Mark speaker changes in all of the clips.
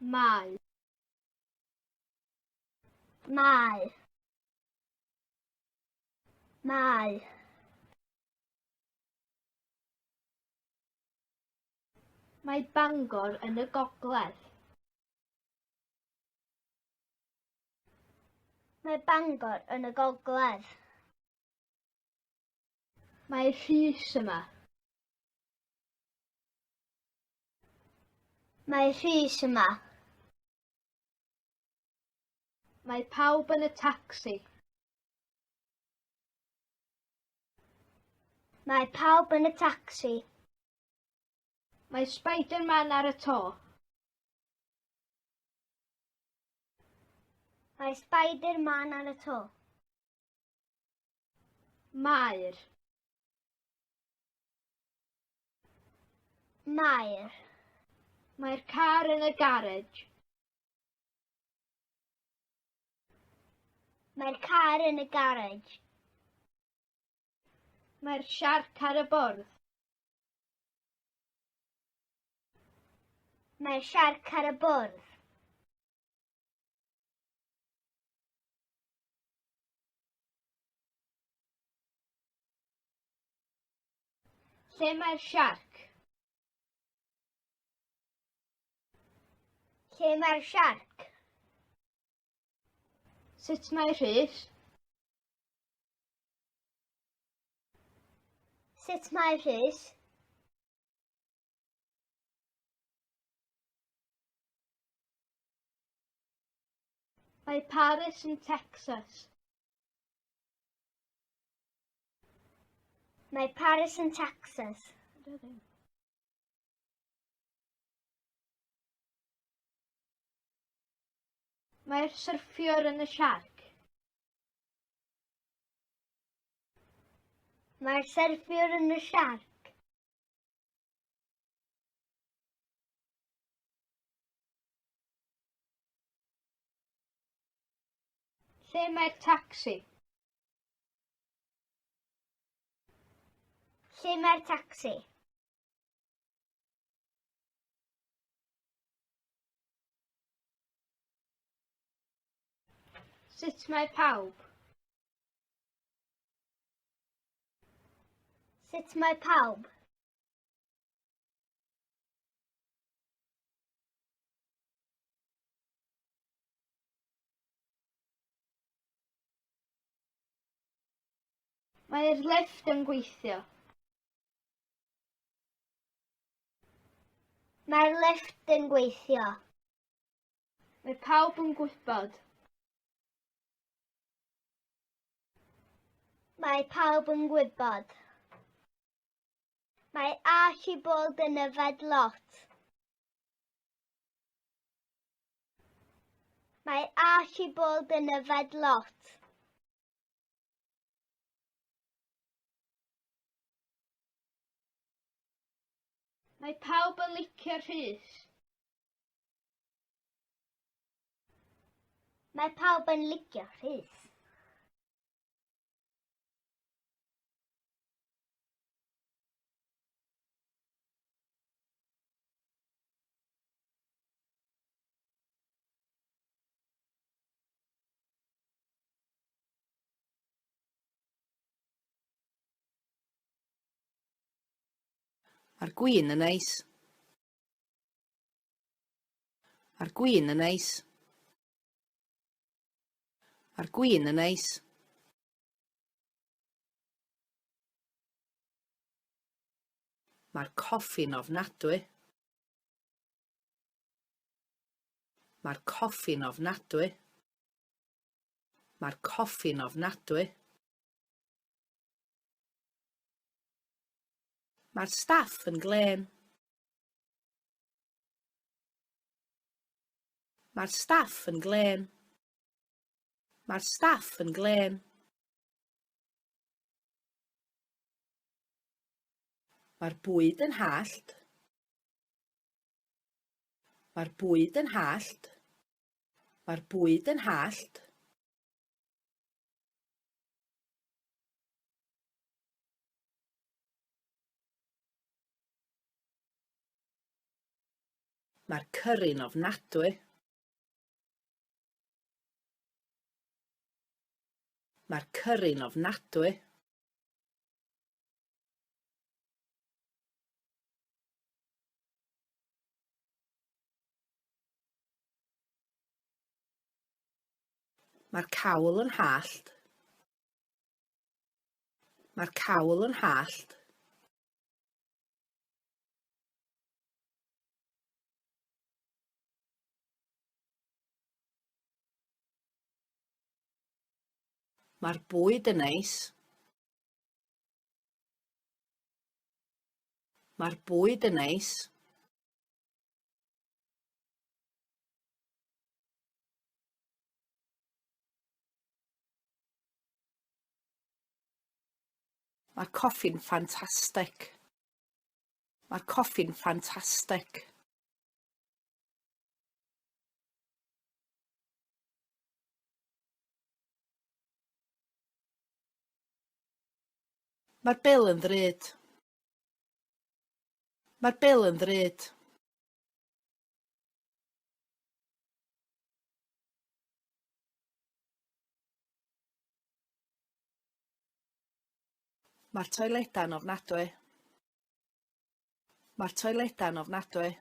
Speaker 1: Mae.
Speaker 2: Mae. Mae.
Speaker 1: Mae Bangor yn y gogledd.
Speaker 2: Mae Bangor yn y gogledd.
Speaker 1: Mae Rhys yma.
Speaker 2: Mae Rhys yma.
Speaker 1: Mae pawb yn y tacsi.
Speaker 2: Mae pawb yn y tacsi.
Speaker 1: Mae Spider-Man ar y to.
Speaker 2: Mae Spider-Man ar y to.
Speaker 1: Mae'r.
Speaker 2: Mae'r.
Speaker 1: Mae'r car yn y garej.
Speaker 2: Mae'r car yn y garej.
Speaker 1: Mae'r siarc ar y bwrdd.
Speaker 2: Mae'r siarc ar y bwrdd.
Speaker 1: Lle mae'r siarc?
Speaker 2: Lle mae'r siarc?
Speaker 1: Sut mae Rhys?
Speaker 2: Sut mae Rhys?
Speaker 1: Mae Paris yn Texas.
Speaker 2: Mae Paris yn Texas.
Speaker 1: Mae'r syrffiwr yn y siarc.
Speaker 2: Mae'r syrffiwr yn y siarc.
Speaker 1: Lle mae'r tacsi?
Speaker 2: Lle mae'r tacsi?
Speaker 1: Sut mae pawb?
Speaker 2: Sut mae pawb?
Speaker 1: Mae'r lifft yn gweithio.
Speaker 2: Mae'r lifft yn gweithio.
Speaker 1: Mae pawb yn gwybod.
Speaker 2: Mae pawb yn gwybod. Mae Archibald yn yfed lot. Mae Archibald yn yfed lot.
Speaker 1: Mae pawb yn licio Rhys.
Speaker 2: Mae pawb yn licio Rhys.
Speaker 3: Mae'r gwin yn neis. Mae'r gwin yn neis. Mae'r gwin yn neis. Mae'r coffi'n ofnadwy. Mae'r coffi'n ofnadwy. Mae'r coffi'n ofnadwy. Mae'r staff yn glên. Mae'r staff yn glên. Mae'r staff yn glên. Mae'r bwyd yn hallt. Mae'r bwyd yn hallt. Mae'r bwyd yn hallt. Mae'r cyrri'n ofnadwy. Mae'r cyrri'n ofnadwy. Mae'r cawl yn hallt. Mae'r cawl yn hallt. Mae'r bwyd yn neis. Mae'r bwyd yn neis. Mae'r coffi'n ffantastig. Mae'r coffi'n ffantastig. Mae'r bil yn ddrud. Mae'r bil yn ddrud. Mae'r toiledau'n ofnadwy. Mae'r toiledau'n ofnadwy.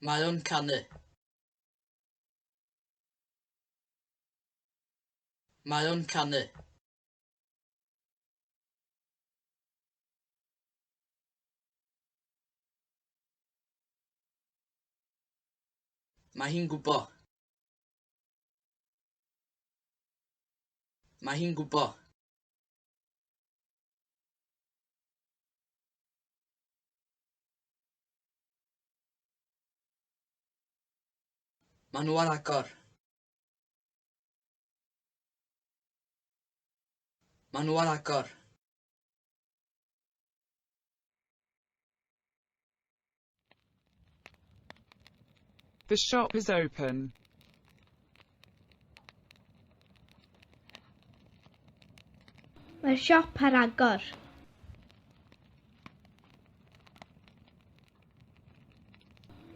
Speaker 4: Mae o'n canu. Mae o'n canu. Mae hi'n gwbo. Mae hi'n gwbo. Maen nhw ar agor. Maen nhw ar agor.
Speaker 5: The shop is open.
Speaker 1: Mae'r siop ar agor.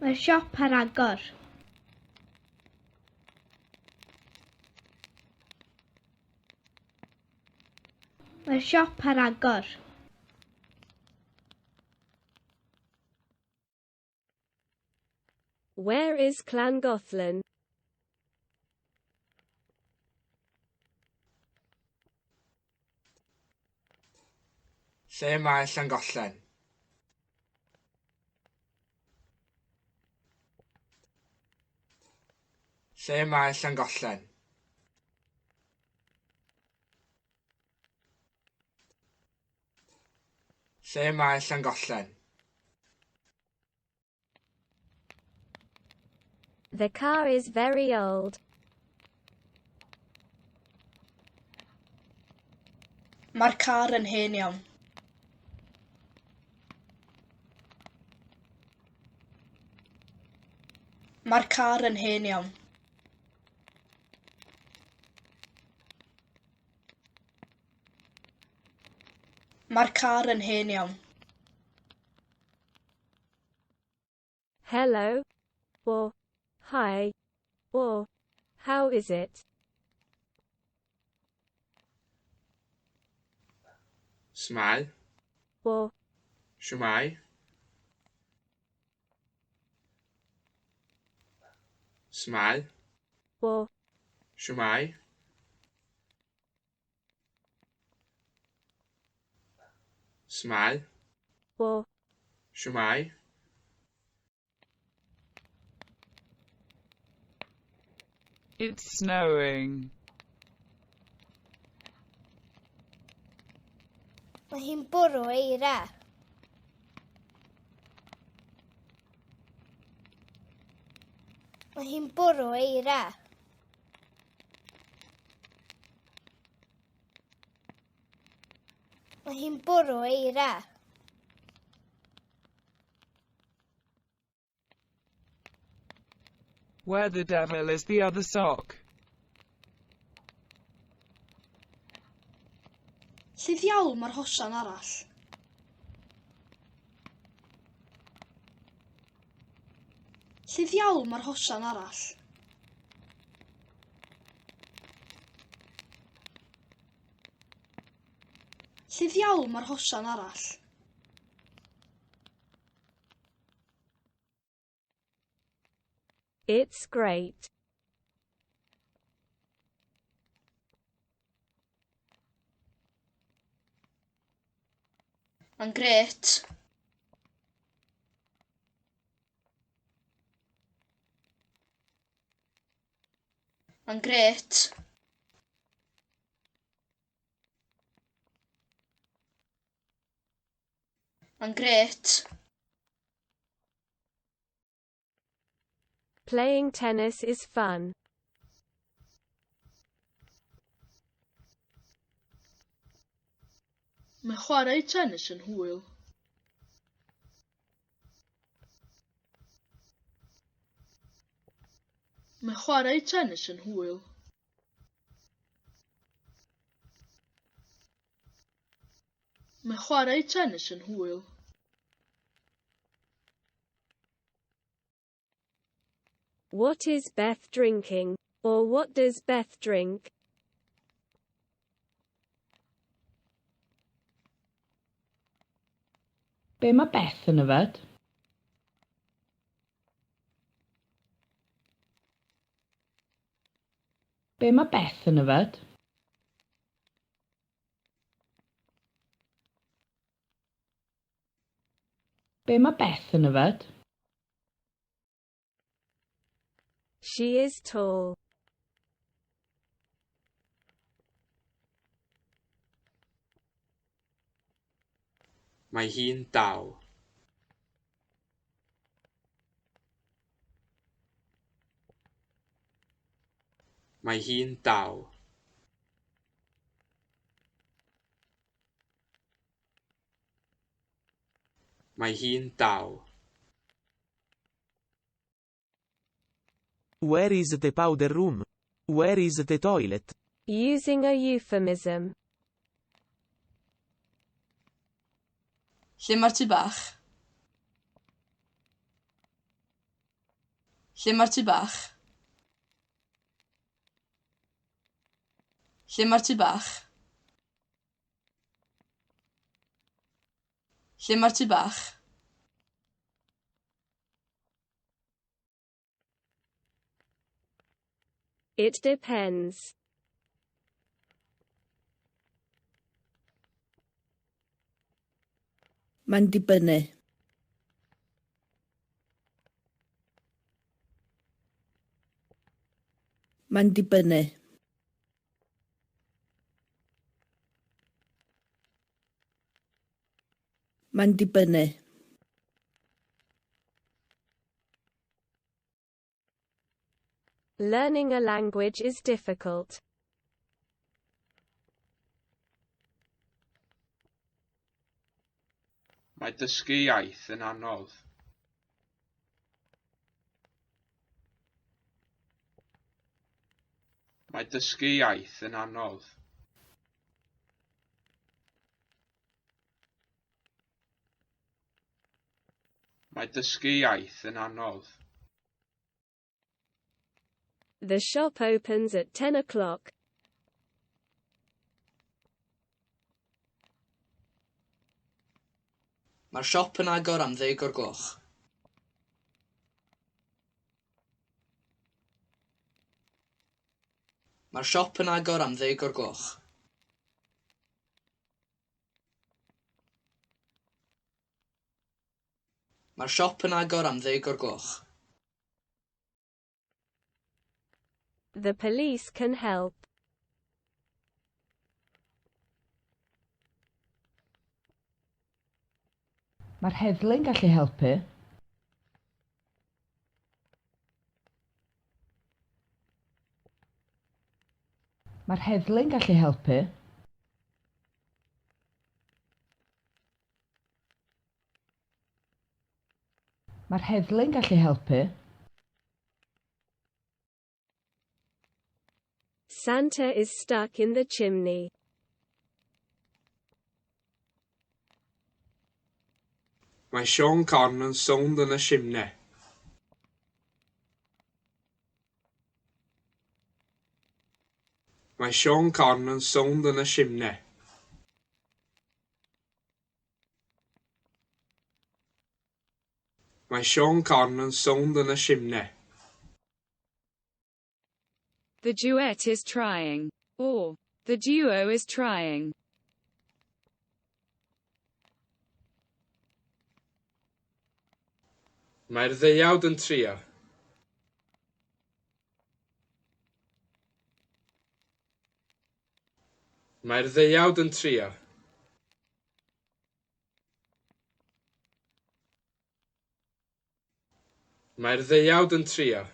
Speaker 1: Mae'r siop ar agor. Mae'r siop ar agor.
Speaker 6: Where is Llangollen?
Speaker 7: Lle mae Llangollen? Lle mae Llangollen? Lle mae Llangollen?
Speaker 6: The car is very old.
Speaker 8: Mae'r car yn hen iawn. Mae'r car yn hen iawn. Mae'r car yn hen iawn.
Speaker 6: Hello? Or, hi? Or, how is it?
Speaker 7: S'mae?
Speaker 6: Or,
Speaker 7: Shwmae? S'mae?
Speaker 6: Or,
Speaker 7: Shwmae? S'mae?
Speaker 6: Or,
Speaker 7: Shwmae?
Speaker 5: It's snowing.
Speaker 2: Mae hi'n bwrw eira. Mae hi'n bwrw eira. Mae hi'n bwrw eira.
Speaker 5: Where the devil is the other sock?
Speaker 8: Lle ddiawl mae'r hosan arall? Lle ddiawl mae'r hosan arall? Lle ddiawl mae'r hosan arall?
Speaker 6: It's great.
Speaker 8: Mae'n grêt. Mae'n grêt. Mae'n grêt.
Speaker 6: Playing tennis is fun.
Speaker 8: Mae chwarae tennis yn hwyl. Mae chwarae tennis yn hwyl. Mae chwarae tennis yn hwyl.
Speaker 6: What is Beth drinking? Or what does Beth drink?
Speaker 3: Be mae Beth yn yfed? Be mae Beth yn yfed? Be mae Beth yn yfed?
Speaker 6: She is tall.
Speaker 7: Mae hi'n dal. Mae hi'n dal. Mae hi'n dal.
Speaker 9: Where is the powder room? Where is the toilet?
Speaker 6: Using a euphemism.
Speaker 4: Lle mae'r tŷ bach? Lle mae'r tŷ bach? Lle mae'r tŷ bach? Lle mae'r tŷ bach?
Speaker 6: It depends.
Speaker 3: Mae'n dibynnu. Mae'n dibynnu. Mae'n dibynnu.
Speaker 6: Learning a language is difficult.
Speaker 7: Mae dysgu iaith yn anodd. Mae dysgu iaith yn anodd. Mae dysgu iaith yn anodd.
Speaker 6: The shop opens at 10 o'clock.
Speaker 4: Mae'r siop yn agor am 10 o'r gloch. Mae'r siop yn agor am 10 o'r gloch. Mae'r siop yn agor am 10 o'r gloch.
Speaker 6: The police can help.
Speaker 10: Mae'r heddlu'n gallu helpu. Mae'r heddlu'n gallu helpu. Mae'r heddlu'n gallu helpu.
Speaker 6: Santa is stuck in the chimney.
Speaker 7: Mae Siôn Corn yn sownd yn y simnai. Mae Siôn Corn yn sownd yn y simnai. Mae Siôn Corn yn sownd yn y simnai.
Speaker 11: The duet is trying. Or, the duo is trying.
Speaker 7: Mae'r ddeuawd yn trio. Mae'r ddeuawd yn trio. Mae'r ddeuawd yn trio.